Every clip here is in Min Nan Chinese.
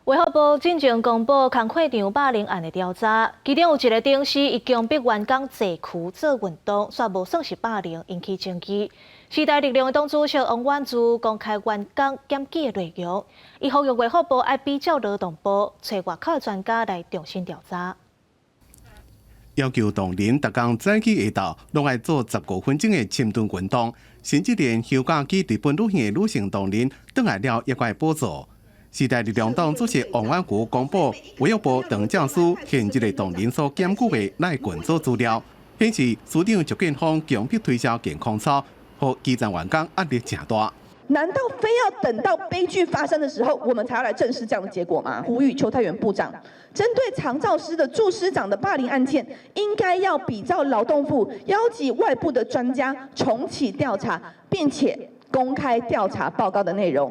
衛福部進前公布工課場霸凌案的調查，其中有一個頂司伊強迫員工坐踞做運動，煞無算是霸凌，引起爭議。時代力量的黨主席王婉諭公開員工檢舉的內容，伊呼籲衛福部愛比照勞動部，揣外口的專家來重新調查。要求同仁逐工早起下晝，攏愛做15分鐘的深蹲運動，甚至連休假去日本旅行的女性同仁，轉來了也會補助。時代力量黨主席王婉諭公布，衛福部長照司現職的同仁所檢舉的賴群組資料，顯示司長石建峰強迫推銷健康操，予基層員工壓力誠大。難道非要等到悲劇發生的時候，我們才要來正視這樣的結果嗎？呼籲邱泰源部長，針對長照司的助師長的霸凌案件，應該要比照勞動部邀集外部的專家重啟調查，並且公開調查報告的內容。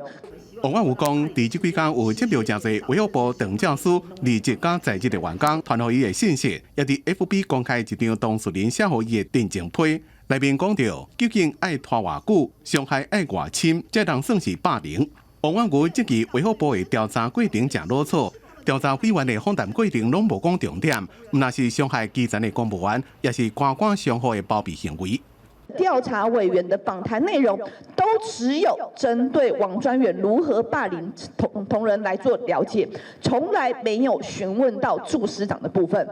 王婉諭講，佇這幾工有接著誠濟衛福部長照司離職佮在職的員工傳予伊的信息，也佇 FB 公開一張當事人寫予伊的陳情批，內面講著究竟愛拖偌久，傷害愛偌深，才當算是霸凌。王婉諭質疑衛福部的調查過程誠囉嗦，調查委員的訪談過程攏無講重點，毋但是傷害基層的公務員，也是官官相護的包庇行為。調查委員的訪談內容都只有針對王專員如何霸凌同仁來做了解，從來沒有詢問到助師長的部分。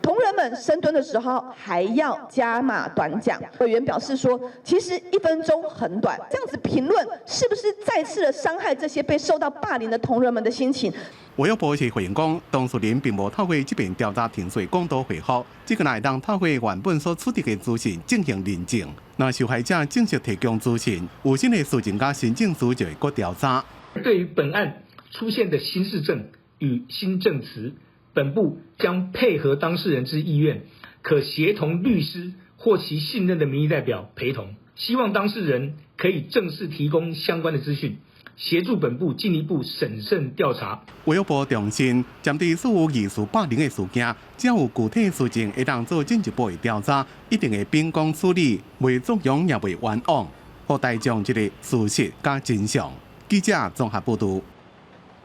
同仁們深蹲的時候還要加碼短講。委員表示說，其實1分鐘很短，這樣子評論是不是再次的傷害這些被受到霸凌的同仁們的心情？衛福部是回應講，當事人並無透過這遍調查程序講到回覆，這個會當透過原本所取得的資訊進行認證。若受害者正式提供資訊，有新的事證佮新證詞就會閣調查。對於本案出現的新事證與新證詞，本部將配合當事人之意願，可協同律師或其信任的民意代表陪同，希望當事人可以正式提供相關的資訊，協助本部進一步審慎調查。衛福部重申，針對所有疑似霸凌的事件，只要有具體事證，會當做進一步的調查，一定會秉公處理，袂縱容也袂冤枉，予大眾一個事實佮真相。記者綜合報導。